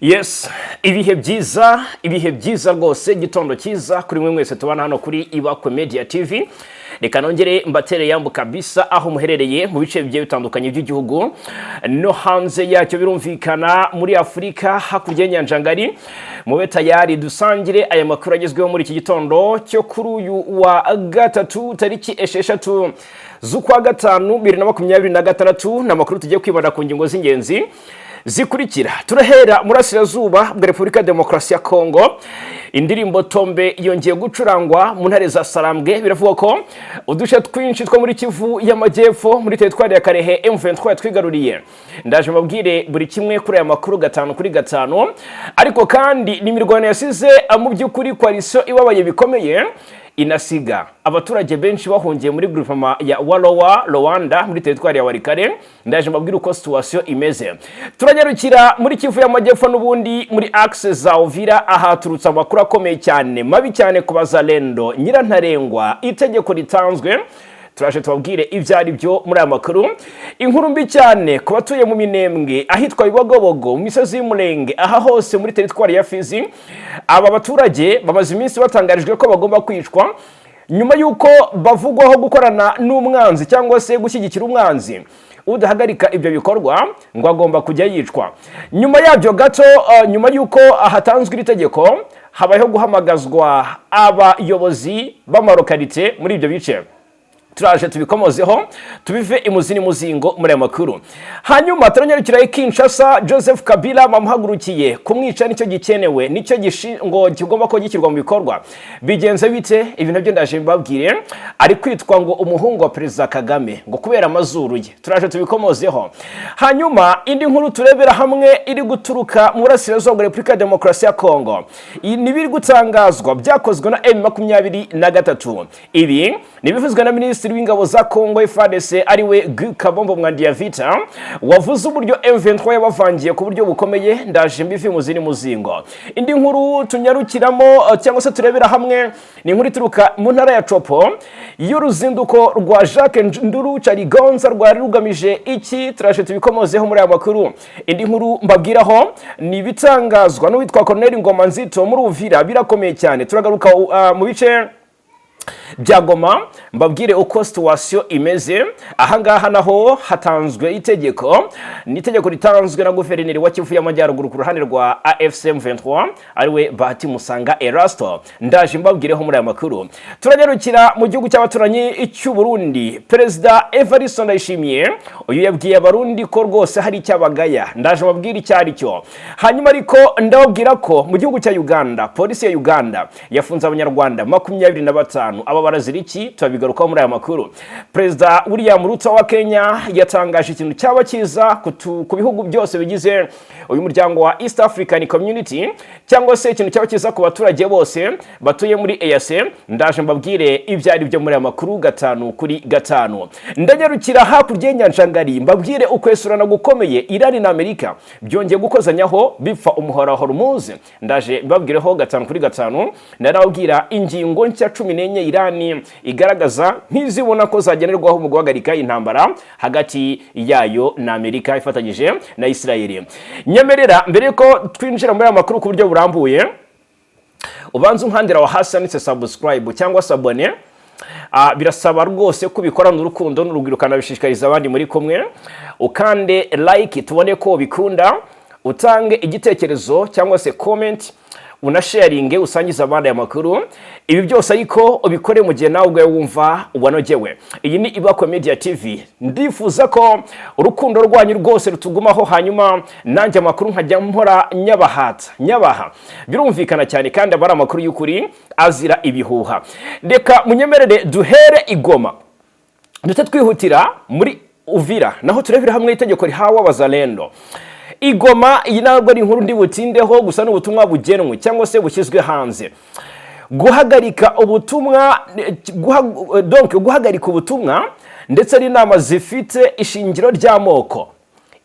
Yes, ibihe byiza, ibihe byiza rwose, igitondo cyiza kuri mwe mwese tubana hano kuri Ibakwe Media TV. Reka nongere mbatere yambu kabisa aho muherereye mu bice bigiye bitandukanye by'igihugu no hanze yacyo, birumvikana muri Afurika hakurya y'inyanja ngari. Mube tayari dusangire aya makuru agezweho muri iki gitondo cyo kuri uyu wa gatatu, tariki 6 z'ukwa gatanu 2026. Ni amakuru tugiye kwibanda ku ngingo z'ingenzi zikurikira. Turahera murasirazuba bwa Repubulika ya Demokarasi ya Kongo. Indirimbo Tombe yongeye gucurangwa mu ntare za Sarambwe. Biravugwa ko uduce twinshi two muri Kivu y'Amajyepfo, muri teritwari ya Karehe, M23 yatwigaruriye. Ndaje mbabwire buri kimwe kuri aya makuru gatanu kuri gatanu. Ariko kandi ni imirwano yasize mu by'ukuri coalition ibabaye bikomeye, inasiga abaturage benshi bahungiye muri groupement ya Walowa Rwanda muri teritwari ya Walikale. Ndaje mbabwire uko situation imeze. Turanyarukira muri Kivu y'Amajyepfo n'ubundi, muri axe za Uvira, ahaturutse amakuru akomeye cyane, mabi cyane ku Bazalendo. Nyirantarengwa, itegeko ritanzwe, turaje tubabwire ibyo ari byo muri aya makuru. Inkuru mbi cyane ku batuye mu Minembwe, ahitwa Bibogobogo, mu misozi y'Umurenge, aha hose muri teritwari ya Fizi. Aba baturage bamaze iminsi batangarijwe ko bagomba kwicwa nyuma y'uko bavugwaho gukorana n'umwanzi cyangwa se gushyigikira umwanzi. Udahagarika ibyo bikorwa ngo agomba kujya yicwa. Nyuma yabyo gato, nyuma y'uko hatanzwe iri tegeko, habayeho guhamagazwa abayobozi b'amalocalité muri ibyo bice. Turaje tubikomozeho, tubive imuzi n'imuzingo muri aya makuru. Hanyuma turanyarukira i Kinshasa. Joseph Kabila bamuhagurukiye kumwica, nicyo gikenewe, nicyo ngo kigomba ko gishyirwa mu bikorwa. Bigenze bite? Ibi nabyo ndaje mbabwire. Ari kwitwa ngo umuhungu wa Perezida Kagame ngo kubera amazuru ye. Turaje tubikomozeho. Hanyuma indi nkuru turebera hamwe iri guturuka mu burasirazuba bwa Repubulika ya Demokarasi ya Kongo, ni ibiri gutangazwa byakozwe na M23. Ibi ni ibivuzwe na Minisitiri w'Ingabo za Kongo FARDC, ariwe Guy Kabombo Muadiamvita, wavuze uburyo M23 yabavangiye ku buryo bukomeye. Ndaje mbivi muzi muzingo. Indi nkuru tunyarukiramo cyangwa se turebera hamwe ni inkuru ituruka mu ntara ya Tshopo y'uruzinduko rwa Jacques Nduru Kyaligonza rwari rugamije iki? Turaje tubikomozeho muri aya makuru. Indi nkuru mbabwiraho ni ibitangazwa n'uwitwa Colonel Ngoma Nzito muri Uvira, birakomeye cyane. Turagaruka mu bice bya Goma, mbabwire uko situation imeze. Ahangaha naho hatanzwe itegeko, ni itegeko ritanzwe na guverineri wa Kivu y'Amajyaruguru ku ruhande rwa AFC M23, ariwe Bahati Musanga Erasto. Ndaje mbabwireho muri aya makuru. Turanyarukira mu gihugu cy'abaturanyi cy'u Burundi. Perezida Evariste Ndayishimiye uyu yabwiye Abarundi ko rwose hari icyabagaya. Ndaje mbabwire icyo ari cyo. Hanyuma ariko ndababwira ko mu gihugu cya Uganda, polisi ya Uganda yafunze Abanyarwanda 25. Aba barazira iki? Turabigarukaho muri aya makuru. Perezida William Ruto wa Kenya yatangaje ikintu cyaba cyiza ku bihugu byose bigize uyu muryango wa East African Community, cyangwa se ikintu cyaba cyiza ku baturage bose batuye muri EAC. Ndaje mbabwire ibyo ari byo muri aya makuru gatanu kuri gatanu. Ndanyarukira hakurya y'inyanja ngari, mbabwire ukwesurana gukomeye Irani na Amerika byongeye gukozanyaho, bipfa umuhora wa Hormuz. Ndaje mbabwireho gatanu kuri gatanu. Ndarababwira ingingo nshya 14 Irani igaragaza nk'izibona ko zagenerwaho mu guhagarika intambara hagati yayo na Amerika ifatanyije na Israel. Nyemerera mbere yuko twinjira muri aya makuru ku buryo burambuye, ubanza unkandira aho hasi handitse subscribe cyangwa s'abonner. Birasaba rwose ko ubikorana urukundo n'urugwiro, ukanabishishikariza abandi muri kumwe. Ukande like tubone ko ubikunda, utange igitekerezo cyangwa se comment, unasharinge, usangize abandi aya makuru. Ibi byose ariko ubikore mu gihe nawe ubwawe wumva wanogewe. Iyi ni Ibakwe Media TV. Ndifuza ko urukundo rwanyu rwose rutugumaho, hanyuma nanjye amakuru nkajya mpora nyabahata, nyabaha. Birumvikana cyane, kandi aba ari amakuru y'ukuri azira ibihuha. Reka munyemerere duhere i Goma, ndetse twihutira muri Uvira, naho turebera hamwe itegeko rihawe Abazalendo i Goma. Iyi ntabwo ari inkuru ndi butindeho, gusa ni ubutumwa bugenwe cyangwa se bushyizwe hanze. Guhagarika ubutumwa, donc guhagarika ubutumwa ndetse n'inama zifite ishingiro ry'amoko,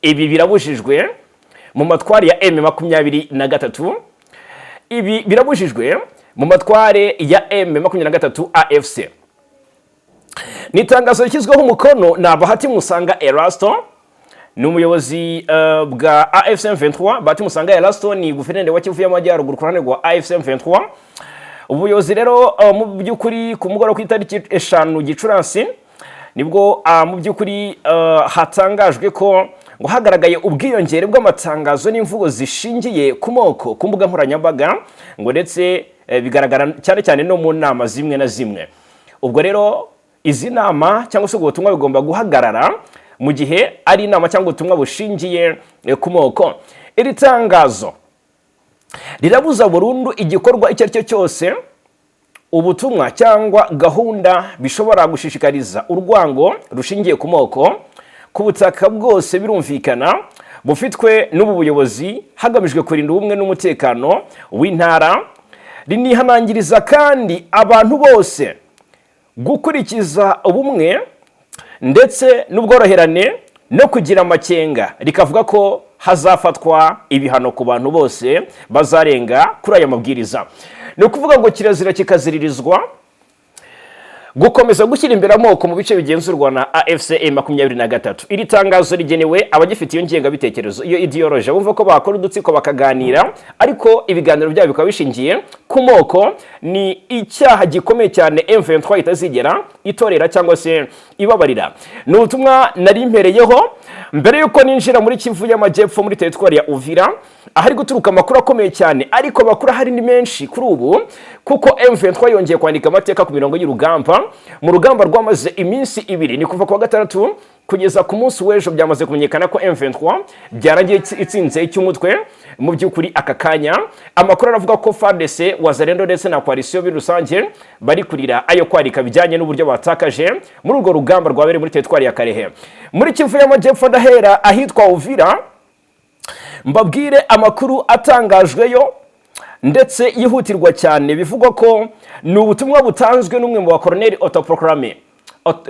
ibi birabujijwe mu matware ya M23. Ibi birabujijwe mu matware ya M23 AFC. Ni itangazo rishyizweho umukono na Bahati Musanga Erasto. Ni umuyobozi bwa AFC M23, Bahati Musanga Erasto ni guverineri wa Kivu y'Amajyaruguru ku ruhande rwa AFC M23. Ubuyobozi rero mu by'ukuri ku mugoroba ku itariki 5 Gicurasi nibwo mu by'ukuri hatangajwe ko ngo hagaragaye ubwiyongere bw'amatangazo n'imvugo zishingiye ku moko ku mbuga nkoranyambaga, ngo ndetse bigaragara cyane cyane no mu nama zimwe na zimwe. Ubwo rero izi nama cyangwa se ubwo butumwa bigomba guhagarara mu gihe ari inama cyangwa ubutumwa bushingiye ku moko. Iri tangazo rirabuza burundu igikorwa icyo ari cyo cyose, ubutumwa cyangwa gahunda bishobora gushishikariza urwango rushingiye ku moko ku butaka bwose birumvikana bufitwe n'ubu buyobozi, hagamijwe kurinda ubumwe n'umutekano w'intara. Rinihanangiriza kandi abantu bose gukurikiza ubumwe ndetse n'ubworoherane no kugira amakenga, rikavuga ko hazafatwa ibihano ku bantu bose bazarenga kuri aya mabwiriza. Ni ukuvuga ngo kirazira kikaziririzwa gukomeza gushyira imbere amoko mu bice bigenzurwa na AFC M23. Iri tangazo rigenewe abagifite iyo ngengabitekerezo, iyo ideology, bumva ko bakora udutsiko bakaganira, ariko ibiganiro byabo bikaba bishingiye ku moko. Ni icyaha gikomeye cyane M23 itazigera itorera cyangwa se ibabarira. Ni ubutumwa nari mpereyeho mbere yuko ninjira muri Kivu y'Amajyepfo, muri teritwari ya Uvira, ahari guturuka amakuru akomeye cyane. Ariko amakuru ahari ni menshi kuri ubu, kuko M23 yongeye kwandika amateka ku mirongo y'urugamba, mu rugamba rwamaze iminsi 2, ni kuva ku wa gatandatu kugeza ku munsi w'ejo. Byamaze kumenyekana ko M23 byarangiye itsinze icy'umutwe. Mu by'ukuri aka kanya amakuru aravuga ko FARDC, Wazalendo ndetse na coalition muri rusange bari kurira ayo kwarika bijyanye n'uburyo batakaje muri urwo rugamba rwabereye muri teritwari ya Kalehe, muri Kivu y'Amajyepfo. Ndahera ahitwa Uvira, mbabwire amakuru atangajweyo ndetse yihutirwa cyane. Bivugwa ko ni ubutumwa butanzwe n'umwe mu bakoroneri autoproclamé,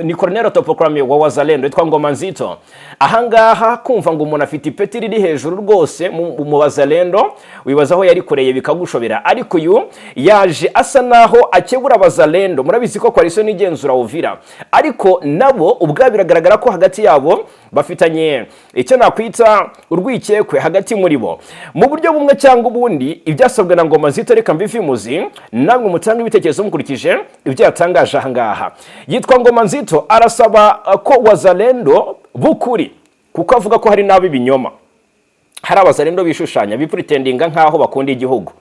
ni koroneri autoproclamé wa Wazalendo witwa Ngoma Nzito. Ahangaha kumva ngo umuntu afite ipeti riri hejuru rwose mu Wazalendo, wibaza aho yarikoreye bikagushobera. Ariko uyu yaje asa naho akebura Abazalendo. Murabizi ko coalition igenzura Uvira, ariko nabo ubwabo biragaragara ko hagati yabo bafitanye icyo nakwita urwikekwe hagati muri bo mu buryo bumwe cyangwa ubundi. Ibyasabwe na Ngoma Nzito, reka mbivimuzi, namwe mutange ibitekerezo mukurikije ibyo yatangaje ahangaha. Yitwa Ngoma Nzito, arasaba ko Wazalendo b'ukuri, kuko avuga ko hari n'ab'ibinyoma, hari Abazalendo bishushanya, bipretendinga nk'aho bakunda igihugu,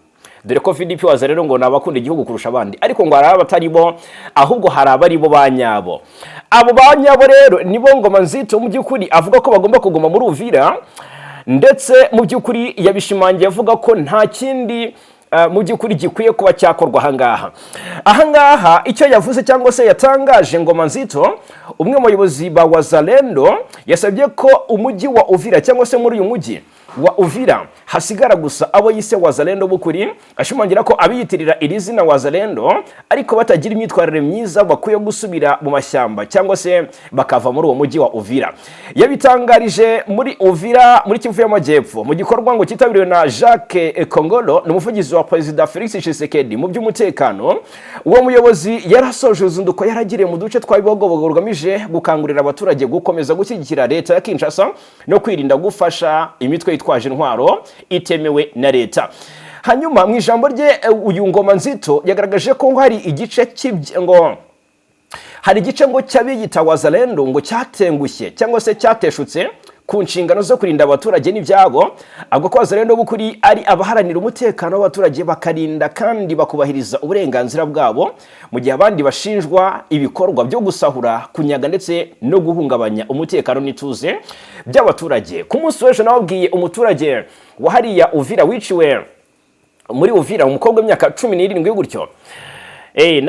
dore ko VDP Wazalendo ngo ni abakunda igihugu kurusha abandi, ariko ngo hari abatari bo, ahubwo hari abari bo ba nyabo. Abo ba nyabo rero nibo Ngoma Nzito mu by'ukuri avuga ko bagomba kuguma muri Uvira. Ndetse mu by'ukuri yabishimangiye avuga ko nta kindi mu by'ukuri gikwiye kuba cyakorwa ahangaha. Ahangaha icyo yavuze cyangwa se yatangaje Ngoma Nzito, umwe mu bayobozi ba Wazalendo, yasabye ko umujyi wa Uvira cyangwa se muri uyu mujyi wa Uvira hasigara gusa abo yise Wazalendo b'ukuri, ashimangira ko abiyitirira iri zina Wazalendo ariko batagira imyitwarire myiza bakwiye gusubira mu mashyamba cyangwa se bakava muri uwo mujyi wa Uvira. Yabitangarije muri Uvira, muri Kivu y'Amajyepfo, mu gikorwa ngo cyitabiriwe na Jacques Kongolo, ni umuvugizi wa Perezida Felix Tshisekedi mu by'umutekano. Uwo muyobozi yarasoje uruzinduko yaragiriye mu duce twa Bibogobogo rugamije gukangurira abaturage gukomeza gushyigikira leta ya Kinshasa no kwirinda gufasha imitwe yitwaje intwaro itemewe na leta. Hanyuma mu ijambo rye uyu Ngoma Nzito yagaragaje ko hari igice ngo hari igice ngo cy'abiyita Wazalendo ngo cyatengushye cyangwa se cyateshutse ku nshingano zo kurinda abaturage n'ibyabo. Avuga ko Wazalendo b'ukuri ari abaharanira umutekano w'abaturage, bakarinda kandi bakubahiriza uburenganzira bwabo, mu gihe abandi bashinjwa ibikorwa byo gusahura, kunyaga ndetse no guhungabanya umutekano n'ituze by'abaturage. Ku munsi w'ejo nababwiye umuturage wa hariya Uvira wiciwe muri Uvira, umukobwa w'imyaka 17 gutyo.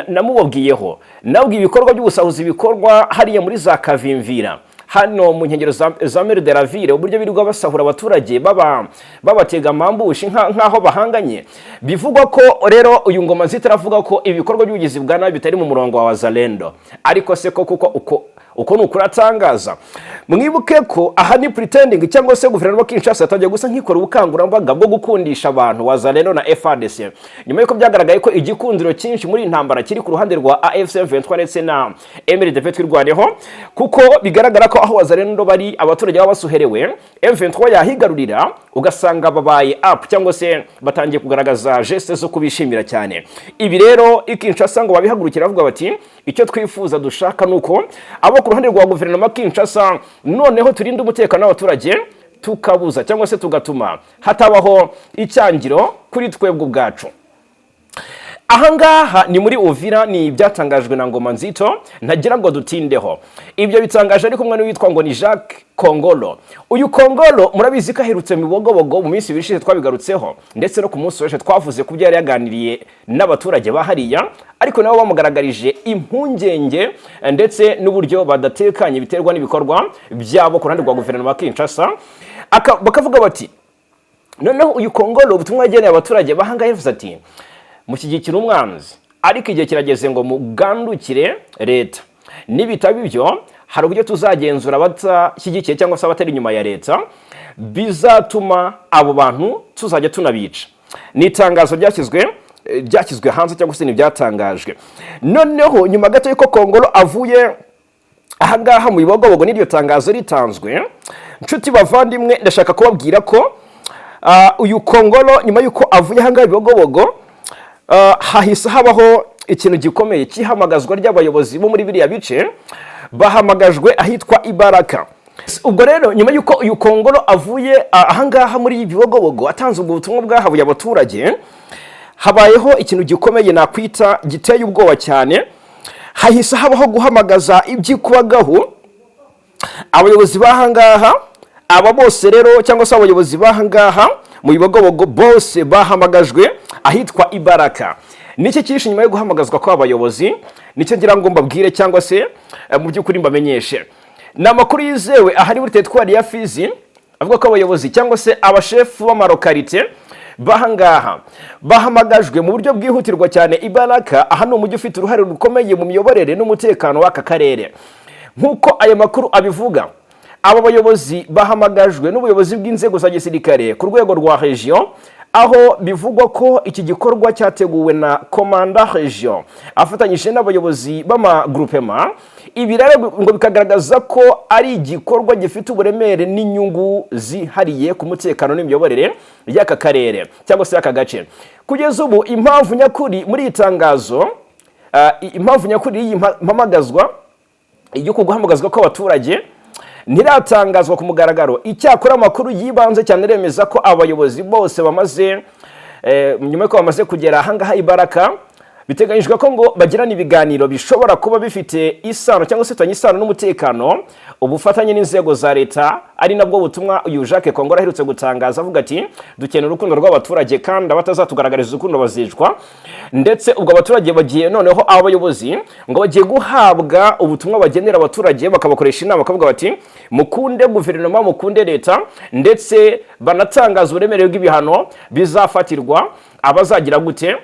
Namubabwiyeho, nabwiye ibikorwa by'ubusahuzi bikorwa hariya muri za Kavimvira, hano mu nkengero za Mairie de la Ville, uburyo birirwa basahura abaturage, baba babatega amambushi nk'aho bahanganye. Bivugwa ko rero uyu Ngoma Nzito aravuga ko ibikorwa by'ubugizi bwa nabi bitari mu murongo wa Wazalendo. Ariko se ko kuko uko Uko ni ukuri atangaza. Mwibuke ko aha ni pretending, cyangwa se guverinoma Kinshasa yatangiye gusa nk'ikora ubukangurambaga bwo gukundisha abantu Wazalendo na FARDC, nyuma y'uko byagaragaye ko igikundiro cyinshi muri iyi ntambara kiri ku ruhande rwa AFC M23 ndetse na MRDP Twirwaneho, kuko bigaragara ko aho Wazalendo bari abaturage baba basuherewe, M23 yahigarurira ugasanga babaye up, cyangwa se batangiye kugaragaza geste zo kubishimira cyane. Ibi rero i Kinshasa ngo babihagurukira, bavuga bati: "Icyo twifuza, dushaka nuko abo ku ruhande rwa guverinoma Kinshasa noneho turinde umutekano w'abaturage, tukabuza cyangwa se tugatuma hatabaho icyangiro kuri twebwe ubwacu." Ahangaha ni muri Uvira, ni ibyatangajwe na Ngoma Nzito. Ntagira ngo dutindeho, ibyo bitangaje ari kumwe n'uwitwa ngo ni Jacques Kongolo. Uyu Kongolo murabizi ko aherutse mu Bibogobogo mu minsi 2 ishize, twabigarutseho, ndetse no ku munsi w'ejo twavuze ku byo yari yaganiriye n'abaturage ba hariya, ariko nabo bamugaragarije impungenge ndetse n'uburyo badatekanye biterwa n'ibikorwa byabo ku ruhande rwa guverinoma ya Kinshasa. Bakavuga bati noneho uyu Kongolo ubutumwa yageneye abaturage bahangaha, yavuze ati: "Mushyigikira umwanzi, ariko igihe kirageze ngo mugandukire leta. Nibitaba ibyo, hari uburyo tuzagenzura abatashyigikiye cyangwa se abatari inyuma ya leta, bizatuma abo bantu tuzajya tunabica." Ni itangazo ryashyizwe hanze, cyangwa se ntibyatangajwe. Noneho nyuma gato y'uko Kongolo avuye ahangaha mu Bibogobogo n'iryo tangazo ritanzwe, nshuti bavandimwe, ndashaka kubabwira ko uyu Kongolo nyuma y'uko avuye ahangaha i Bibogobogo, hahise habaho ikintu gikomeye cy'ihamagazwa ry'abayobozi bo muri biriya bice, bahamagajwe ahitwa Ibaraka. Ubwo rero nyuma y'uko uyu Kongolo avuye ahangaha muri Bibogobogo atanze ubwo butumwa bwahabuye abaturage, habayeho ikintu gikomeye nakwita giteye ubwoba cyane. Hahise habaho guhamagaza ibyikubagahu abayobozi b'ahangaha. Aba bose rero, cyangwa se abayobozi b'ahangaha mu Bibogobogo, bose bahamagajwe ahitwa Ibaraka. Nicyo cyishe nyuma yo guhamagazwa kw'aba bayobozi, nicyo ngira ngo mbabwire, cyangwa se mu by'ukuri mbamenyeshe. Ni amakuru yizewe ahari muri teritwari ya Fizi, avuga ko abayobozi cyangwa se abashefu b'amalocalité bahangaha bahamagajwe mu buryo bwihutirwa cyane Ibaraka. Aha ni umujyi ufite uruhare rukomeye mu miyoborere n'umutekano w'aka karere. Nk'uko aya makuru abivuga, aba bayobozi bahamagajwe n'ubuyobozi bw'inzego za gisirikare ku rwego rwa region, aho bivugwa ko iki gikorwa cyateguwe na commandant region afatanyije n'abayobozi b'amagroupement. Ibi rero ngo bikagaragaza ko ari igikorwa gifite uburemere n'inyungu zihariye ku mutekano n'imiyoborere y'aka karere cyangwa se y'aka gace. Kugeza ubu impamvu nyakuri muri iri tangazo, impamvu nyakuri y'iyi mpamagazwa, y'uku guhamagazwa kw'abaturage, ntiratangazwa ku mugaragaro. Icyakora amakuru yibanze cyane aremeza ko abayobozi bose bamaze nyuma y'uko bamaze kugera ahangaha Ibaraka, biteganyijwe ko ngo bagirana ibiganiro bishobora kuba bifite isano cyangwa se bifitanye isano n'umutekano, ubufatanye n'inzego za leta, ari nabwo butumwa uyu Jacques Kongolo aherutse gutangaza, avuga ati: "Dukeneye urukundo rw'abaturage, kandi abatazatugaragariza urukundo bazicwa." Ndetse ubwo abaturage bagiye, noneho aba bayobozi ngo bagiye guhabwa ubutumwa bagenera abaturage, bakabakoresha inama, bakavuga bati: "Mukunde guverinoma, mukunde leta," ndetse banatangaza uburemere bw'ibihano bizafatirwa abazagira gute,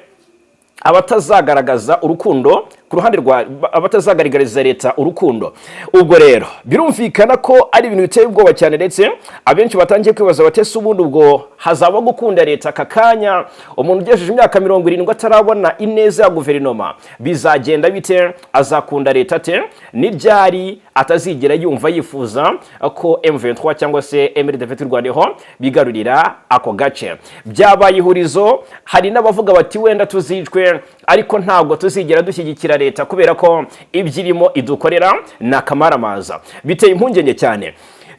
abatazagaragaza urukundo ku ruhande rwa abatazagaragariza leta urukundo. Ubwo rero birumvikana ko ari ibintu biteye ubwoba cyane, ndetse abenshi batangiye kwibaza bati: "Ese ubundi ubwo hazaba gukunda leta aka kanya, umuntu ugejeje imyaka 70 atarabona ineza ya guverinoma bizagenda bite? Azakunda leta ate? Ni ryari atazigera yumva yifuza ko M23 cyangwa se MRDP Twirwaneho bigarurira ako gace?" Byabaye ihurizo. Hari n'abavuga bati: "Wenda tuzicwe, ariko ntabwo tuzigera dushyigikira leta, kubera ko ibyo irimo idukorera ni akamaramaza." Biteye impungenge cyane.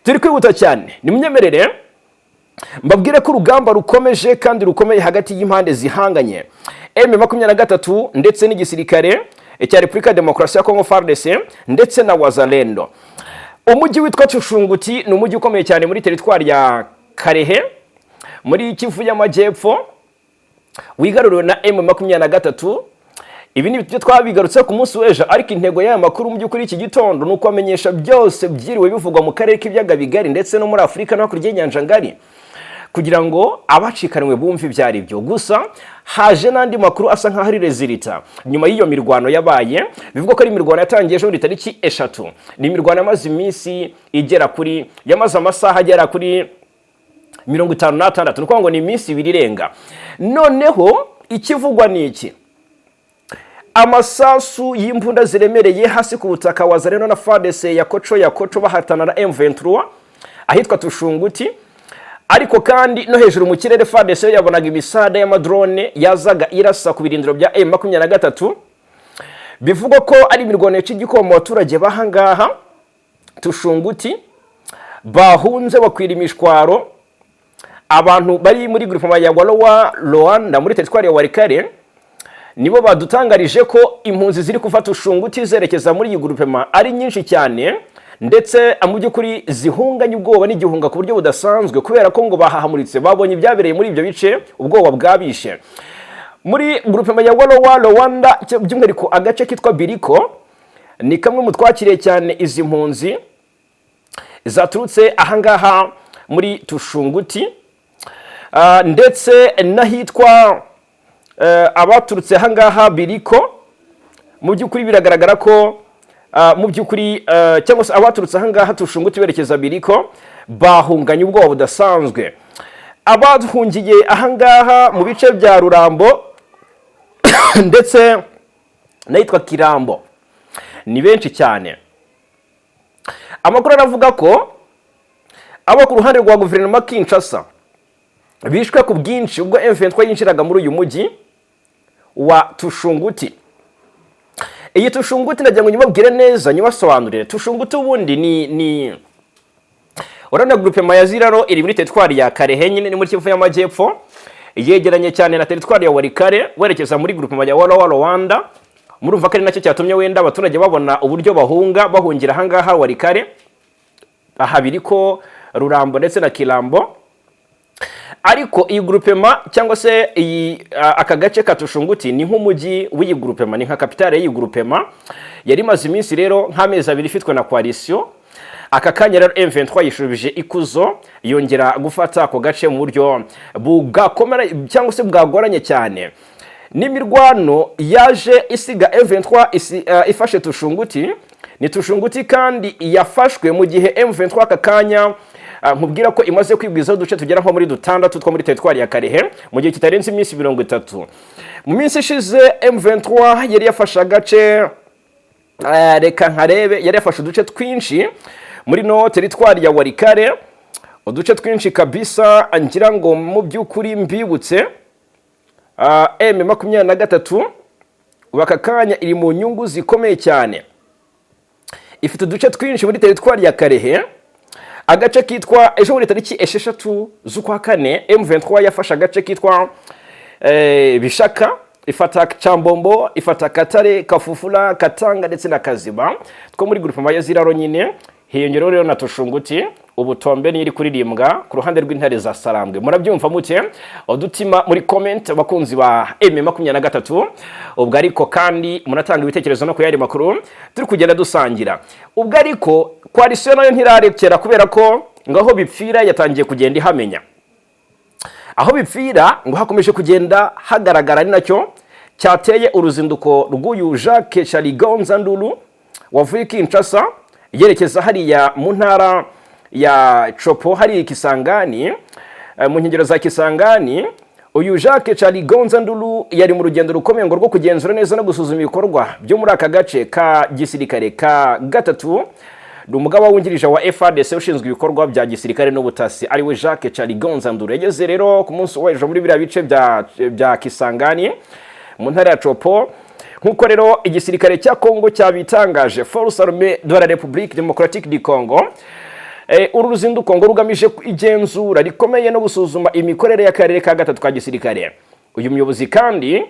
Turi kwihuta cyane, nimunyemerere mbabwire ko urugamba rukomeje kandi rukomeye hagati y'impande zihanganye, M23 ndetse n'igisirikare cya Repubulika ya Demokarasi ya Kongo FARDC ndetse na Wazalendo. Umujyi witwa Cushunguti ni umujyi ukomeye cyane muri teritwari ya Karehe muri Kivu y'Amajyepfo, wigaruriwe na M23. Ibi ni byo twabigarutse ku munsi w'ejo, ariko intego y'aya makuru mu by'ukuri iki gitondo ni ukubamenyesha byose byiriwe bivugwa mu karere k'ibiyaga bigari ndetse no muri Afurika no hakurya y'inyanja ngari. Kugeza ubu ngubu M23 yamaze kwigarurira Kugira ngo abacikanwe bumve ibyo ari byo. Gusa haje n'andi makuru asa nk'aho ari résultat nyuma y'iyo mirwano yabaye. Bivugwa ko ari imirwano yatangiye ejo bundi tariki 3. Ni imirwano yamaze iminsi igera kuri, yamaze amasaha agera kuri 56, ni ukuvuga ngo ni iminsi 2 irenga. Noneho ikivugwa ni iki: amasasu y'imbunda ziremereye hasi ku butaka, Wazalendo na FARDC ya koco ya koco bahatana na M23 ahitwa Tushunguti. Ariko kandi no hejuru mu kirere, FARDC yabonaga imisada y'amadrone yazaga irasa ku birindiro bya M23. Bivugwa ko ari imirwano yaca igikoma mu baturage b'ahangaha Tushunguti, bahunze bakwira imishwaro. Abantu bari muri groupement ya Walowa Rwanda muri teritwari ya Walikale nibo badutangarije ko impunzi ziri kuva Tushunguti zerekeza muri iyi groupement ari nyinshi cyane, ndetse mu by'ukuri zihunganye ubwoba n'igihunga ku buryo budasanzwe, kubera ko ngo bahahamuritse, babonye ibyabereye muri ibyo bice, ubwoba bwabishe. Muri groupement ya Walowa Rwanda, by'umwihariko agace kitwa Biriko, ni kamwe mu twakiriye cyane izi mpunzi zaturutse ahangaha muri Tushunguti, ndetse n'ahitwa abaturutse ahangaha Biriko. Mu by'ukuri biragaragara ko mu by'ukuri cyangwa se abaturutse ahangaha Tushunguti berekeza Biriko bahunganye ubwoba budasanzwe. Abahungiye ahangaha mu bice bya Rurambo ndetse n'ahitwa Kirambo ni benshi cyane. Amakuru aravuga ko abo ku ruhande rwa guverinoma Kinshasa bishwe ku bwinshi ubwo M23 yinjiraga muri uyu mujyi wa Tushunguti. Iyi Tushunguti, ndagira ngo nyibabwire neza, nyibasobanurire. Tushunguti ubundi ni urabona groupement ya Ziraro iri muri teritwari ya Kalehe nyine, ni muri Kivu y'Amajyepfo, yegeranye cyane na teritwari ya Walikale werekeza muri groupement ya Walowa Rwanda. Murumva ko ari nacyo cyatumye wenda abaturage babona uburyo bahunga, bahungira ahangaha Walikale, aha Biriko, Rurambo ndetse na Kirambo. Ariko iyi groupement cyangwa se iyi aka gace ka Tushunguti ni nk'umujyi w'iyi groupement, ni nka capitale y'iyi groupement. Yari imaze iminsi rero nk'amezi 2 ifitwe na coalition. Aka kanya rero M23 yishubije ikuzo, yongera gufata ako gace mu buryo bwakomera cyangwa se bwagoranye cyane. N'imirwano yaje isiga M23 ifashe Tushunguti. Ni Tushunguti kandi yafashwe mu gihe M23 aka kanya nkubwira ko imaze kwigwizaho uduce tugera nko muri dutandatu two muri teritwari ya Kalehe mu gihe kitarenze iminsi 30. Mu minsi ishize M23 yari yafashe agace, reka nkarebe, yari yafashe uduce twinshi muri no teritwari ya Walikale, uduce twinshi kabisa. Ngira ngo mu by'ukuri mbibutse, M23 ubu aka kanya iri mu nyungu zikomeye cyane, ifite uduce twinshi muri teritwari ya Kalehe. Agace kitwa, ejo bundi tariki 6 z'ukwa kane, M23 yafashe agace kitwa Bishaka, ifata Cyambombo, ifata Katare, Kafufula, Katanga ndetse na Kaziba two muri groupement ya Ziraro nyine. Hiyongeraho rero na Tushunguti. Ubutombe niyo iri kuririmbwa ku ruhande rw'intare za Sarambwe. Murabyumva mute? Udutima muri comment, abakunzi ba M23. Ubwo ariko kandi munatanga ibitekerezo no ku yandi makuru turi kugenda dusangira. Ubwo ariko coalition nayo ntirarekera, kubera ko ngo aho bipfira yatangiye kugenda ihamenya. Aho bipfira ngo hakomeje kugenda hagaragara, ari nacyo cyateye uruzinduko rw'uyu Jacques Chaligonza Ndulu wavuye Kinshasa yerekeza hariya mu ntara ya Tshopo, hariya Kisangani, mu nkengero za Kisangani. Uyu Jacques Chaligonza Ndulu yari mu rugendo rukomeye ngo rwo kugenzura neza no gusuzuma ibikorwa byo muri aka gace ka gisirikare ka gatatu. Ni umugaba wungirije wa FARDC ushinzwe ibikorwa bya gisirikare n'ubutasi, ariwe Jacques Chaligonza Ndulu. Yageze rero ku munsi w'ejo muri biriya bice bya Kisangani mu ntara ya Tshopo, nk'uko rero igisirikare cya Congo cyabitangaje, Force Armée de la République Démocratique du Congo. Uru ruzinduko ngo rugamije igenzura rikomeye no gusuzuma imikorere y'akarere ka gatatu ka gisirikare. Uyu muyobozi kandi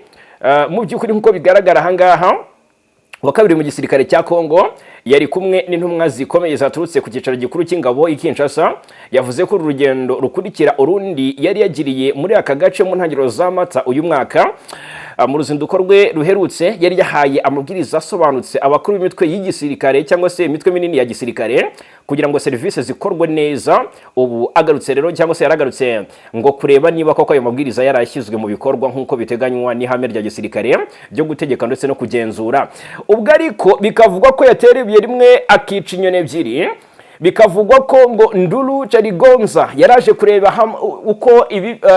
mu by'ukuri, nk'uko bigaragara ahangaha, wa kabiri mu gisirikare cya Congo, yari kumwe n'intumwa zikomeye zaturutse ku cyicaro gikuru cy'ingabo i Kinshasa. Yavuze ko uru rugendo rukurikira urundi yari yagiriye muri aka gace mu ntangiriro za Mata uyu mwaka. Mu ruzinduko rwe ruherutse yari yahaye amabwiriza asobanutse abakuru b'imitwe y'igisirikare cyangwa se imitwe minini ya gisirikare kugira ngo serivisi zikorwe neza. Ubu agarutse rero, cyangwa se yaragarutse ngo kureba niba koko ayo mabwiriza yarashyizwe mu bikorwa nk'uko biteganywa n'ihame rya gisirikare ryo gutegeka ndetse no kugenzura. Ubwo ariko bikavugwa ko yatera ibuye rimwe akica inyoni ebyiri. Bikavugwa ko ngo Ndulu Kyaligonza yaraje kureba uko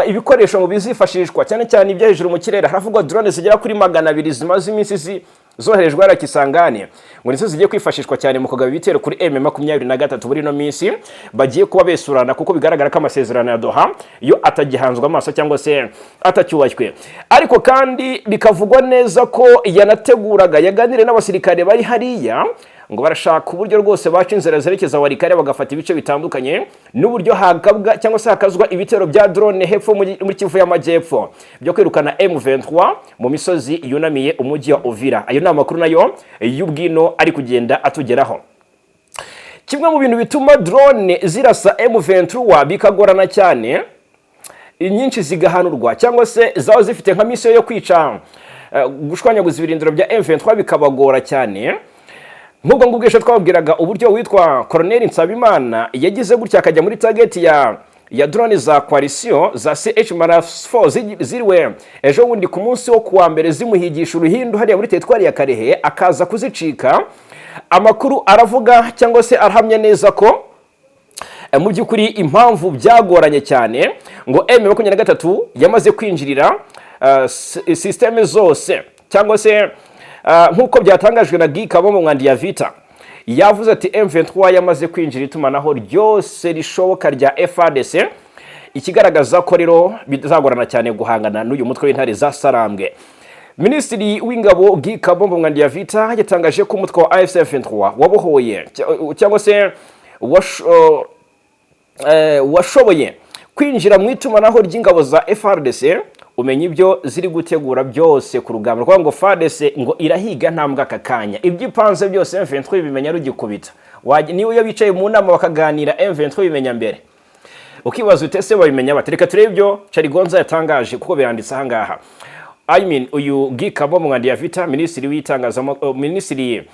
ibikoresho ngo bizifashishwa, cyane cyane ibyo hejuru mu kirere. Haravugwa drone zigera kuri 200 zimaze iminsi zoherejwe hariya Kisangani, ngo nizo zigiye kwifashishwa cyane mu kugaba ibitero kuri M23 muri ino minsi bagiye kuba besurana, kuko bigaragara ko amasezerano ya Doha yo atagihanzwe amaso cyangwa se atacyubashywe. Ariko kandi bikavugwa neza ko yanateguraga, yaganiriye n'abasirikare bari hariya, ngo barashaka uburyo rwose baca inzira zerekeza Walikale bagafata ibice bitandukanye, n'uburyo hagabwa cyangwa se hakazwa ibitero bya drone hepfo muri Kivu y'Amajyepfo byo kwirukana M23 mu misozi yunamiye umujyi wa Uvira. Ayo ni amakuru nayo y'ubwino ari kugenda atugeraho. Kimwe mu bintu bituma drone zirasa M23 bikagorana cyane, inyinshi zigahanurwa cyangwa se zaba zifite nka mission yo kwica, gushwanyaguza ibirindiro bya M23 bikabagora cyane, nk'ubwo ngubwo ejo twababwiraga uburyo witwa Colonel Nsabimana yagize gutya akajya muri target ya drone za coalition za CH-4 ziriwe ejo bundi ku munsi wo kuwa mbere zimuhigisha uruhindu hariya muri teritwari ya Kalehe, akaza kuzicika. Amakuru aravuga cyangwa se arahamya neza ko mu by'ukuri impamvu byagoranye cyane, ngo M23 yamaze kwinjirira système zose, cyangwa se nk'uko byatangajwe na Guy Kabombo Muadiamvita, yavuze ati M23 yamaze kwinjira itumanaho ryose rishoboka rya FARDC, ikigaragaza ko rero bizagorana cyane guhangana n'uyu mutwe w'intare za Sarambwe. Minisitiri w'Ingabo Guy Kabombo Muadiamvita yatangaje ko umutwe wa AFC M23 wabohoye cyangwa se washoboye kwinjira mu itumanaho ry'ingabo za FARDC, umenya ibyo ziri gutegura byose ku rugamba rwa ngo FARDC ngo irahiga ntambwe aka kanya, ibyo ipanze byose M23 bimenya rugikubita. Niba iyo bicaye mu nama bakaganira, M23 bimenya mbere. Ukibaza ute se babimenya bate? Reka turebe ibyo Kyaligonza yatangaje kuko biranditse aha ngaha. I mean, uyu Guy Kabombo Muadiamvita, minisitiri w'itangazamakuru, minisitiri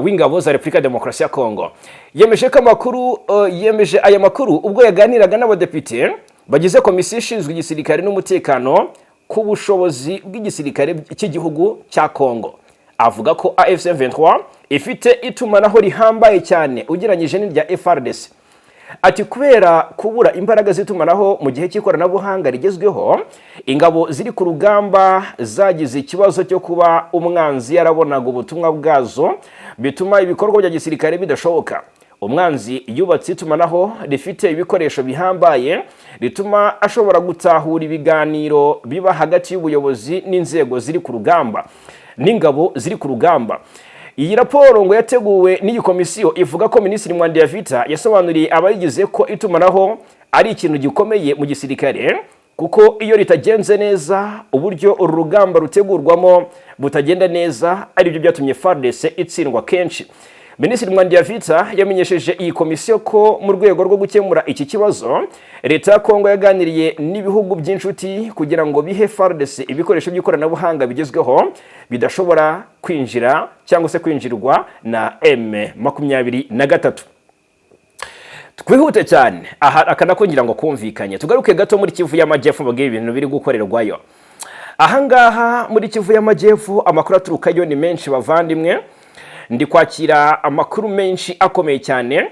w'ingabo za Repubulika ya Demokarasi ya Kongo, yemeje ko amakuru yemeje aya makuru ubwo yaganiraga n'abadepite bagize komisiyo ishinzwe igisirikare n'umutekano ku bushobozi bw'igisirikare cy'igihugu cya Kongo. Avuga ko AFC M23 ifite itumanaho rihambaye cyane ugereranyije n'irya FARDC. Ati kubera kubura imbaraga z'itumanaho mu gihe cy'ikoranabuhanga rigezweho, ingabo ziri ku rugamba zagize ikibazo cyo kuba umwanzi yarabonaga ubutumwa bwazo, bituma ibikorwa bya gisirikare bidashoboka. Umwanzi yubatse itumanaho rifite ibikoresho bihambaye rituma ashobora gutahura ibiganiro biba hagati y'ubuyobozi n'inzego ziri ku rugamba n'ingabo ziri ku rugamba. Iyi raporo ngo yateguwe n'iyi komisiyo ivuga ko Minisitiri Muadiamvita yasobanuriye abayigize ko itumanaho ari ikintu gikomeye mu gisirikare, kuko iyo ritagenze neza uburyo uru rugamba rutegurwamo butagenda neza, aribyo byatumye FARDC itsindwa kenshi. Minisitiri Muadiamvita yamenyesheje iyi komisiyo ko mu rwego rwo gukemura iki kibazo, leta ya Kongo yaganiriye n'ibihugu by'inshuti kugira ngo bihe FARDC ibikoresho by'ikoranabuhanga bigezweho bidashobora kwinjira cyangwa se kwinjirwa na M23. Twihute cyane aha, aka nako ngira ngo kumvikanye. Tugaruke gato muri Kivu y'Amajyepfo, mbabwire ibintu biri gukorerwayo ahangaha muri Kivu y'Amajyepfo. Amakuru aturukayo ni menshi, bavandimwe. Ndi kwakira amakuru menshi akomeye cyane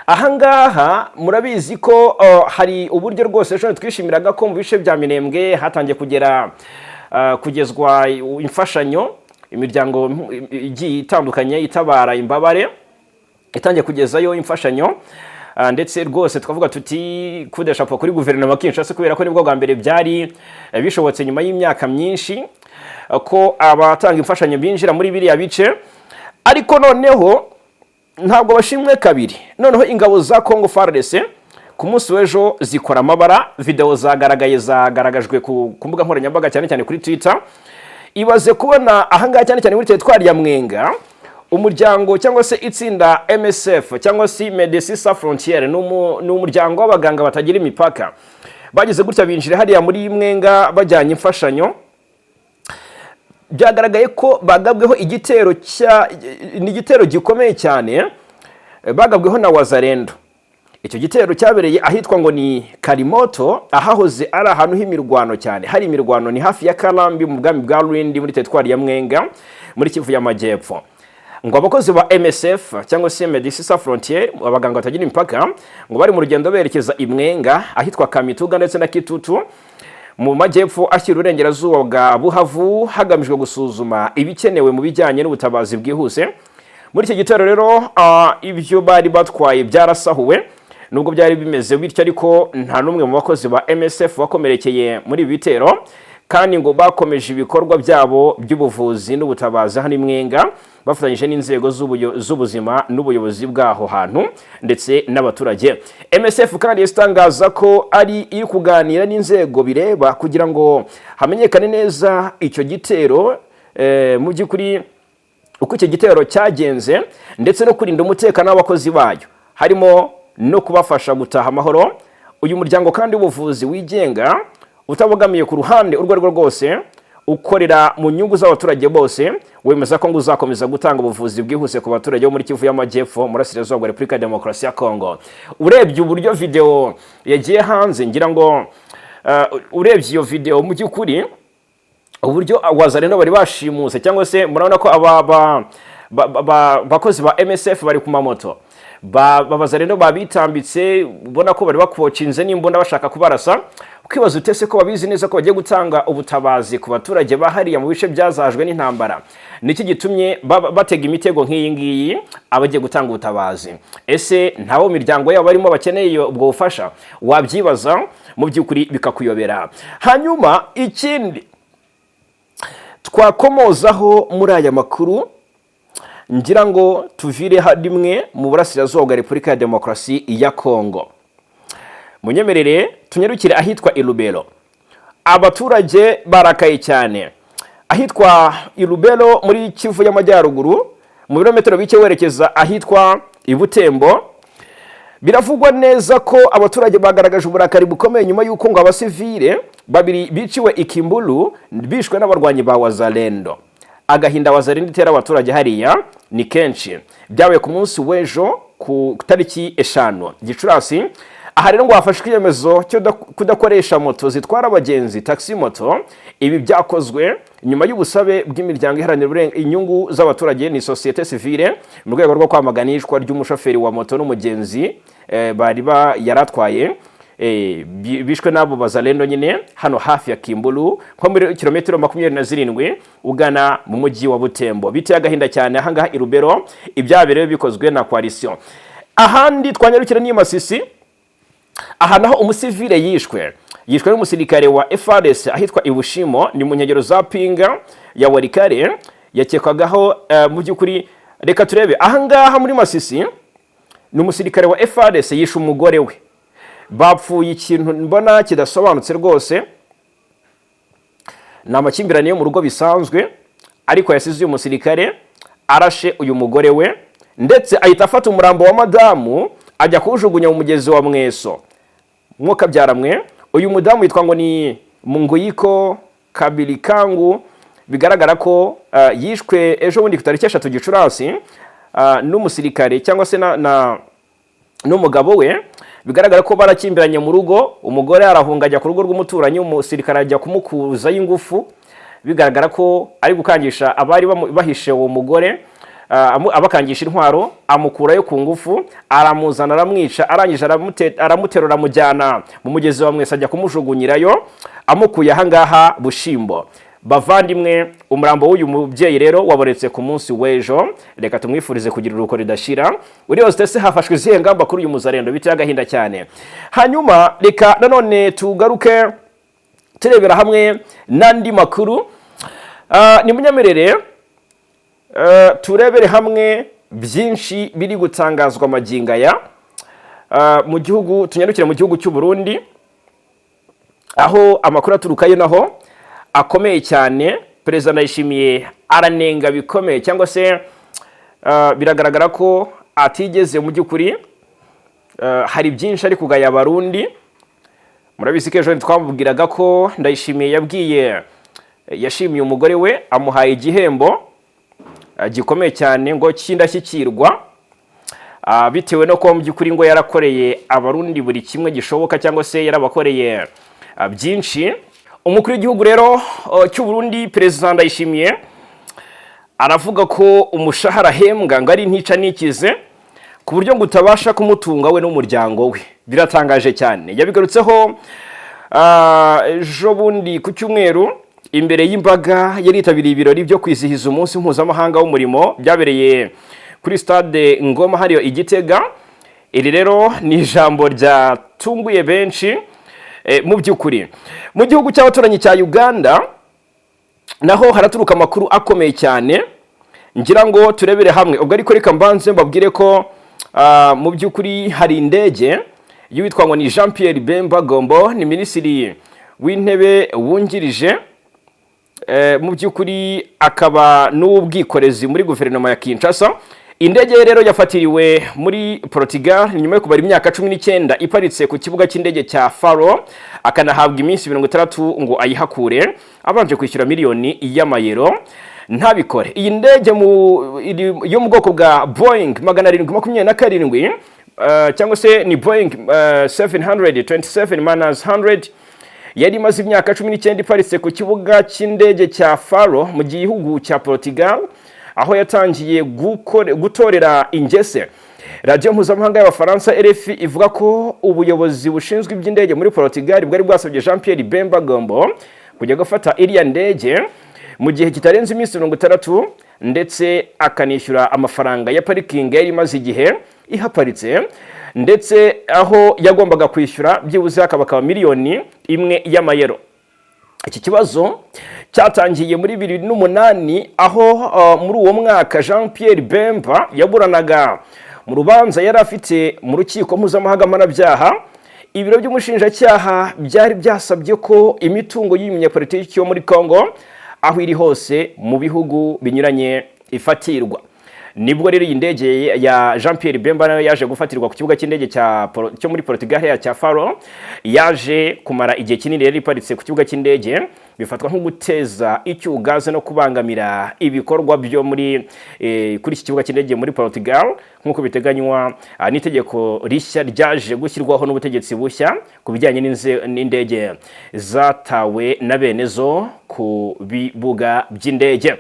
ahangaha. Murabizi ko hari uburyo rwose ejo twishimiraga ko mu bice bya Minembwe hatangiye kugera kugezwa imfashanyo. Imiryango igiye itandukanye itabara imbabare itangiye kugezayo imfashanyo. Ndetse rwose twavuga tuti kudeshapo kuri guverinoma Kinshasa, kubera ko nibwo bwa mbere byari bishobotse nyuma y'imyaka myinshi ko abatanga imfashanyo binjira muri biriya bice. Ariko noneho ntabwo bashimwe kabiri. Noneho ingabo za Congo FARDC ku munsi w'ejo zikora amabara. Video zagaragaye, zagaragajwe ku mbuga nkoranyambaga, cyane cyane kuri Twitter. Ibaze kubona ahangaha, cyane cyane muri teritwari ya Mwenga, umuryango cyangwa se itsinda MSF cyangwa se Médecins Sans Frontières, ni umuryango w'abaganga batagira imipaka, bagize gutya binjira hariya muri Mwenga bajyanye imfashanyo. Byagaragaye ko bagabweho igitero cya, ni igitero gikomeye cyane bagabweho na Wazalendo. Icyo gitero cyabereye ahitwa ngo ni Karimoto, ahahoze ari ahantu h'imirwano cyane, hari imirwano, ni hafi ya Karambi mu bwami bwa Rwindi, muri teritwari ya Mwenga, muri Kivu y'Amajyepfo. Ngo abakozi ba MSF cyangwa se Médecins Sans Frontières, abaganga batagira imipaka, ngo bari mu rugendo berekeza i Mwenga ahitwa Kamituga ndetse na Kitutu mu majyepfo ashyira uburengerazuba bwa Buhavu, hagamijwe gusuzuma ibikenewe mu bijyanye n'ubutabazi bwihuse. Muri iki gitero rero, ibyo bari batwaye byarasahuwe. Nubwo byari bimeze bityo ariko, nta n'umwe mu bakozi ba MSF wakomerekeye muri ibi bitero, kandi ngo bakomeje ibikorwa byabo by'ubuvuzi n'ubutabazi hano i Mwenga, bafatanyije n'inzego z'ubuzima n'ubuyobozi bw'aho hantu ndetse n'abaturage. MSF kandi itangaza ko ari iri kuganira n'inzego bireba kugira ngo hamenyekane neza icyo gitero, mu by'ukuri uko icyo gitero cyagenze, ndetse no kurinda umutekano w'abakozi bayo, harimo no kubafasha gutaha amahoro. Uyu muryango kandi w'ubuvuzi wigenga, utabogamiye ku ruhande urwo ari rwo rwose, ukorera mu nyungu z'abaturage bose, wemeza ko ngo uzakomeza gutanga ubuvuzi bwihuse ku baturage bo muri Kivu y'Amajyepfo, mu Burasirazuba bwa Repubulika ya Demokarasi ya Kongo. Urebye uburyo video yagiye hanze, ngira ngo urebye iyo video, mu by'ukuri uburyo Wazalendo bari bashimuse, cyangwa se murabona ko aba bakozi ba MSF bari ku mamoto, Abazalendo babitambitse, ubona ko bari bakocinze n'imbunda bashaka kubarasa. Ukibaza utese ko babizi neza ko bagiye gutanga ubutabazi ku baturage bahariya mu bice byazahajwe n'intambara, niki gitumye batega imitego nk'iyi ngiyi abagiye gutanga ubutabazi? Ese ntabo miryango yabo barimo bakeneye ubwo bufasha? Wabyibaza mu by'ukuri bikakuyobera. Hanyuma ikindi twakomozaho muri aya makuru, ngira ngo tuvire rimwe mu burasirazuba bwa Repubulika ya Demokarasi ya Kongo, munyemerere tunyarukire ahitwa i Lubero. Abaturage barakaye cyane ahitwa i Lubero muri Kivu y'Amajyaruguru, mu birometero bike werekeza ahitwa i Butembo. Biravugwa neza ko abaturage bagaragaje uburakari bukomeye nyuma y'uko ngo abasivile babiri biciwe i Kimbulu, bishwe n'abarwanyi ba Wazalendo. Agahinda Wazalendo itera abaturage hariya ni kenshi. Byabaye ku munsi w'ejo ku tariki 5 Gicurasi. Aha rero ngo hafashwe icyemezo cyo kudakoresha moto zitwara abagenzi, taxi moto. Ibi byakozwe nyuma y'ubusabe bw'imiryango iharanira inyungu z'abaturage, ni société civile, mu rwego rwo kwamagana iyicwa ry'umushoferi wa moto n'umugenzi bari ba yaratwaye, bishwe n'abo Bazalendo nyine hano hafi ya Kimbulu, nko muri kilometero 27 ugana mu mujyi wa Butembo. Biteye agahinda cyane ahangaha i Lubero, ibyaberewe bikozwe na coalition. Ahandi twanyarukira ni i Masisi. Aha naho umusivile yishwe n'umusirikare wa FARDC ahitwa i Bushimo, ni mu nkengero za Pinga ya Walikale. Yakekwagaho mu by'ukuri, reka turebe ahangaha muri Masisi, ni umusirikare wa FARDC yishe umugore we, bapfuye ikintu mbona kidasobanutse rwose. Ni amakimbirane yo mu rugo bisanzwe, ariko yasize uyu musirikare arashe uyu mugore we, ndetse ahita afata umurambo wa madamu ajya kuwujugunya mu mugezi wa Mweso. Mwuka byaramwe, uyu mudamu yitwa ngo ni Munguyiko Kabilikangu. Bigaragara ko yishwe ejo bundi ku tariki 3 Gicurasi n'umusirikare cyangwa se n'umugabo we. Bigaragara ko barakimbiranye mu rugo, umugore arahunga ajya ku rugo rw'umuturanyi, umusirikare ajya kumukuzayo ingufu. Bigaragara ko ari gukangisha abari bahishe uwo mugore, abakangisha intwaro, amukurayo ku ngufu, aramuzana, aramwica, arangije aramuterura, amujyana mu mugezi wa Mwese, ajya kumujugunyirayo amukuye ahangaha Bushimbo. Bavandimwe, umurambo w'uyu mubyeyi rero wabonetse ku munsi w'ejo. Reka tumwifurize kugira uruhuko ridashira. Uri hose, ese hafashwe izihe ngamba kuri uyu muzarendo? Biteye agahinda cyane. Hanyuma reka nanone tugaruke turebera hamwe n'andi makuru. Ni munyemerere turebere hamwe byinshi biri gutangazwa magingo aya mu gihugu. Tunyarukire mu gihugu cy'u Burundi, aho amakuru aturukayo naho akomeye cyane. Perezida Ndayishimiye aranenga bikomeye, cyangwa se biragaragara ko atigeze, mu by'ukuri hari byinshi ari kugaya Abarundi. Murabizi ko ejo twamubwiraga ko Ndayishimiye yabwiye yashimiye umugore we, amuhaye igihembo gikomeye cyane ngo cy'indashyikirwa, bitewe no kuba mu by'ukuri ngo yarakoreye Abarundi buri kimwe gishoboka, cyangwa se yarabakoreye byinshi. Umukuru w'igihugu rero cy'u Burundi, Perezida Ndayishimiye, aravuga ko umushahara ahembwa ngo ari ntica nikize, ku buryo ngo utabasha kumutunga we n'umuryango we. Biratangaje cyane. Yabigarutseho ejo bundi ku cyumweru imbere y'imbaga yari yitabiriye ibirori byo kwizihiza Umunsi Mpuzamahanga w'Umurimo, byabereye kuri Stade Ngoma hariyo i Gitega. Iri rero ni ijambo ryatunguye benshi. Mu by'ukuri, mu gihugu cy'abaturanyi cya Uganda naho haraturuka amakuru akomeye cyane ngira ngo turebere hamwe. Ubwo ariko reka mbanze mbabwire ko mu by'ukuri hari indege y'uwitwa ngo ni Jean Pierre Bemba Gombo, ni minisitiri w'intebe wungirije, mu by'ukuri akaba n'uw'ubwikorezi muri guverinoma ya Kinshasa. Indege ye rero yafatiriwe muri Portugal nyuma yo kumara imyaka 19 iparitse ku kibuga cy'indege cya Faro, akanahabwa iminsi 60 ngo ayihakure abanje kwishyura miliyoni y'amayero, ntabikore. Iyi ndege yo mu bwoko bwa Boeing 727, cyangwa se ni Boeing 727 minus 100, yari imaze imyaka 19 iparitse ku kibuga cy'indege cya Faro mu gihugu cya Portugal, aho yatangiye gutorera ingese. Radiyo mpuzamahanga y'Abafaransa RFI ivuga ko ubuyobozi bushinzwe iby'indege muri Portugal bwari bwasabye Jean Pierre Bemba Gombo kujya gufata iriya ndege mu gihe kitarenze iminsi 60, ndetse akanishyura amafaranga ya parikingi yari imaze igihe ihaparitse, ndetse aho yagombaga kwishyura byibuze hakaba miliyoni 1 y'amayero. Iki kibazo cyatangiye muri 2008, aho muri uwo mwaka Jean Pierre Bemba yaburanaga mu rubanza yari afite mu Rukiko Mpuzamahanga Mpanabyaha. Ibiro by'umushinjacyaha byari byasabye ko imitungo y'uyu munyapolitiki wo muri Congo, aho iri hose mu bihugu binyuranye, ifatirwa. Nibwo rero iyi ndege ya Jean Pierre Bemba nayo yaje gufatirwa ku kibuga cy'indege cyo muri Portugal cya Faro. Yaje kumara igihe kinini rero iparitse ku kibuga cy'indege, bifatwa nko guteza icyugaze no kubangamira ibikorwa byo muri kuri iki kibuga cy'indege muri Portugal, nk'uko biteganywa n'itegeko rishya ryaje gushyirwaho n'ubutegetsi bushya ku bijyanye n'indege zatawe na bene zo ku bibuga by'indege.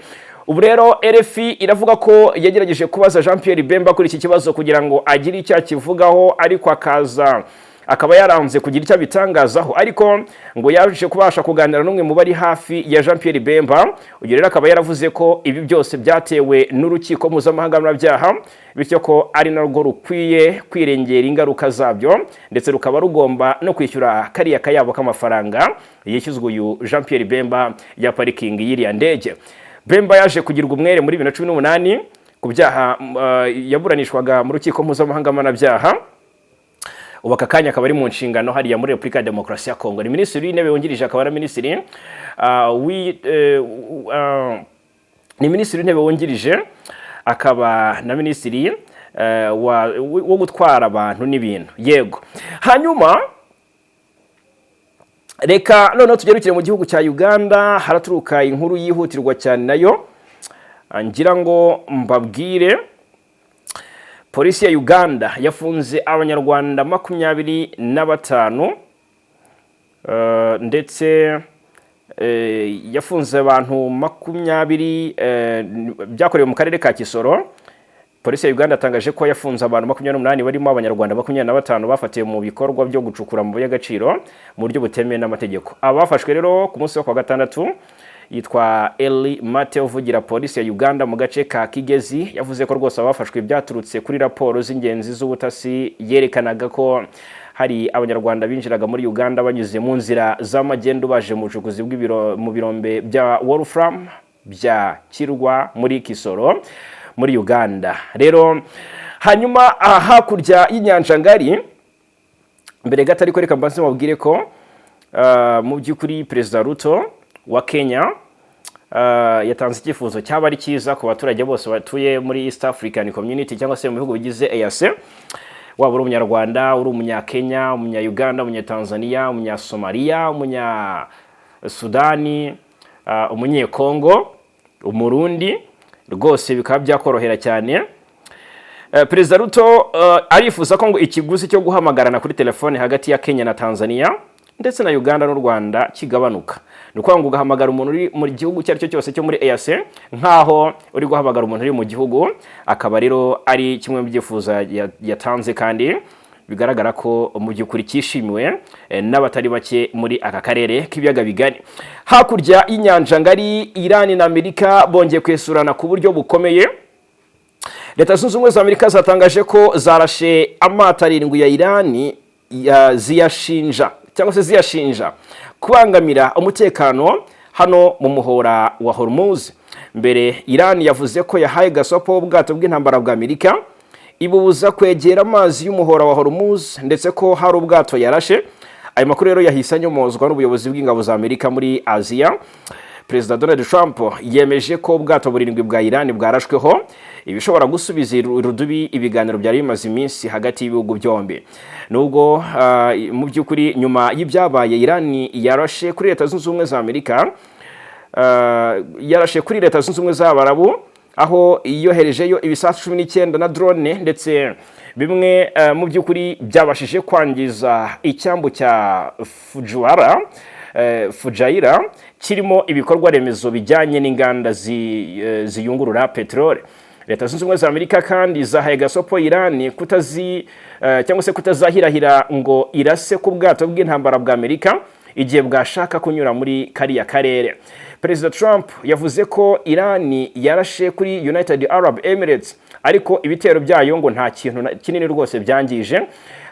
Ubu rero RFI iravuga ko yagerageje kubaza Jean Pierre Bemba kuri iki kibazo kugira ngo agire icyo akivugaho, ariko akaza akaba yaranze kugira icyo abitangazaho. Ariko ngo yaje kubasha kuganira n'umwe mu bari hafi ya Jean Pierre Bemba. Uyu rero akaba yaravuze ko ibi byose byatewe n'Urukiko Mpuzamahanga Mpanabyaha, bityo ko ari narwo rukwiye kwirengera ingaruka zabyo, ndetse rukaba rugomba no kwishyura kariya kayabo k'amafaranga yishyuzwa uyu Jean Pierre Bemba ya parikingi y'iriya ndege. Bemba yaje kugirwa umwere muri 2018 ku byaha yaburanishwaga mu Rukiko Mpuzamahanga Mpanabyaha. Ubu aka kanya akaba ari mu nshingano hariya muri Repubulika ya Demokarasi ya Kongo, ni minisitiri w'intebe wungirije, akaba na minisitiri ni minisitiri w'intebe wungirije, akaba na minisitiri wo gutwara abantu n'ibintu. Yego, hanyuma reka noneho tugerukire mu gihugu cya Uganda. Haraturuka inkuru yihutirwa cyane nayo ngira ngo mbabwire. Polisi ya Uganda yafunze Abanyarwanda 25, ndetse yafunze abantu 20, byakorewe mu karere ka Kisoro. Polisi ya Uganda yatangaje ko yafunze abantu 28, barimo Abanyarwanda 25, bafatiwe mu bikorwa byo gucukura amabuye y'agaciro mu buryo butemewe n'amategeko. Aba bafashwe rero ku munsi wo kwa gatandatu. Yitwa Eli Mate, uvugira polisi ya Uganda mu gace ka Kigezi, yavuze ko rwose abafashwe byaturutse kuri raporo z'ingenzi z'ubutasi yerekanaga ko hari Abanyarwanda binjiraga muri Uganda banyuze mu nzira z'amagendu, baje mu bucukuzi bw'ibiro mu birombe bya Wolfram bya Kirwa muri Kisoro muri Uganda. Rero hanyuma aha hakurya y'inyanja ngari, mbere gato ariko reka mbanze mubwire ko mu by'ukuri Perezida Ruto wa Kenya yatanze icyifuzo cyaba ari cyiza ku baturage bose batuye muri East African Community, cyangwa se mu bihugu bigize EAC. Waba uri Umunyarwanda, uri Umunyakenya, Umunya-Uganda, Umunyatanzania, Umunyasomaliya, Umunyasudani, Umunyekongo, Umurundi, rwose bikaba byakorohera cyane. Perezida Ruto arifuza ko ngo ikiguzi cyo guhamagarana kuri telefone hagati ya Kenya na Tanzania ndetse na Uganda n'u Rwanda kigabanuka. Ni ukuvuga ngo ugahamagara umuntu uri mu gihugu icyo ari cyo cyose cyo muri EAC nk'aho uri guhamagara umuntu uri mu gihugu. Akaba rero ari kimwe mu byifuzo yatanze kandi bigaragara ko mu by'ukuri cyishimiwe n'abatari bake muri aka karere k'ibiyaga bigari. Hakurya y'inyanja ngari, Iran na Amerika bongeye kwesurana ku buryo bukomeye. Leta Zunze Ubumwe za Amerika zatangaje ko zarashe amato arindwi ya Irani ziyashinja cyangwa se ziyashinja kubangamira umutekano hano mu muhora wa Hormuz. Mbere Irani yavuze ko yahaye gasopo ubwato bw'intambara bwa Amerika, ibubuza kwegera amazi y'umuhora wa Hormuz, ndetse ko hari ubwato yarashe. Ayo makuru rero yahise anyomozwa n'ubuyobozi bw'ingabo za Amerika muri Aziya. Perezida Donald Trump yemeje ko ubwato burindwi bwa Iran bwarashweho, ibishobora gusubiza irudubi ibiganiro byari bimaze iminsi hagati y'ibihugu byombi. Nubwo mu by'ukuri nyuma y'ibyabaye Iran yarashe kuri Leta Zunze Ubumwe za Amerika, yarashe kuri Leta Zunze Ubumwe z'Abarabu, aho yoherejeyo ibisasu 19 na drone, ndetse bimwe mu by'ukuri byabashije kwangiza icyambu cya Fujairah kirimo ibikorwa remezo bijyanye n'inganda ziyungurura peteroli. Leta Zunze Ubumwe za Amerika kandi zahaye gasopo Iran kutazi cyangwa se kutazahirahira ngo irase ku bwato bw'intambara bwa Amerika igihe bwashaka kunyura muri kariya karere. Perezida Trump yavuze ko Iran yarashe kuri United Arab Emirates, ariko ibitero byayo ngo nta kintu kinini rwose byangije.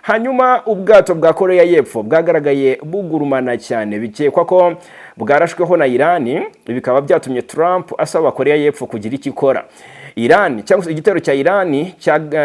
Hanyuma ubwato bwa Korea y'Epfo bwagaragaye bugurumana cyane, bikekwa ko bwarashweho na Iran, bikaba byatumye Trump asaba Korea y'Epfo kugira icyo ikora. Iran cyangwa se igitero cya Iran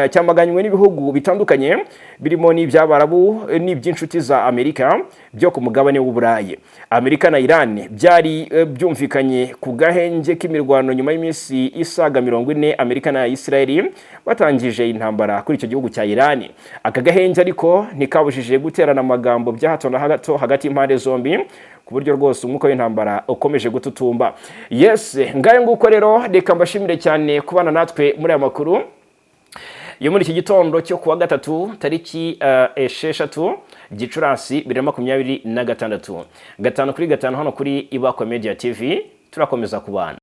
cyamaganywe n'ibihugu bitandukanye, birimo n'iby'Abarabu n'iby'inshuti za Amerika byo ku mugabane w'Uburayi. Amerika na Iran byari byumvikanye ku gahenge k'imirwano nyuma y'iminsi isaga 40 Amerika na Israel batangije intambara kuri icyo gihugu cya Iran. Aka gahenge ariko ntikabujije guterana amagambo bya hato na hato hagati y'impande zombi, ku buryo rwose umwuka w'intambara ukomeje gututumba. Yes, ngayo nguko rero, reka mbashimire cyane kubana natwe muri aya makuru yo muri iki gitondo cyo kuwa gatatu, tariki 6 Gicurasi 2026. 5 kuri 5 hano kuri Ibakwe Media TV, turakomeza kubana.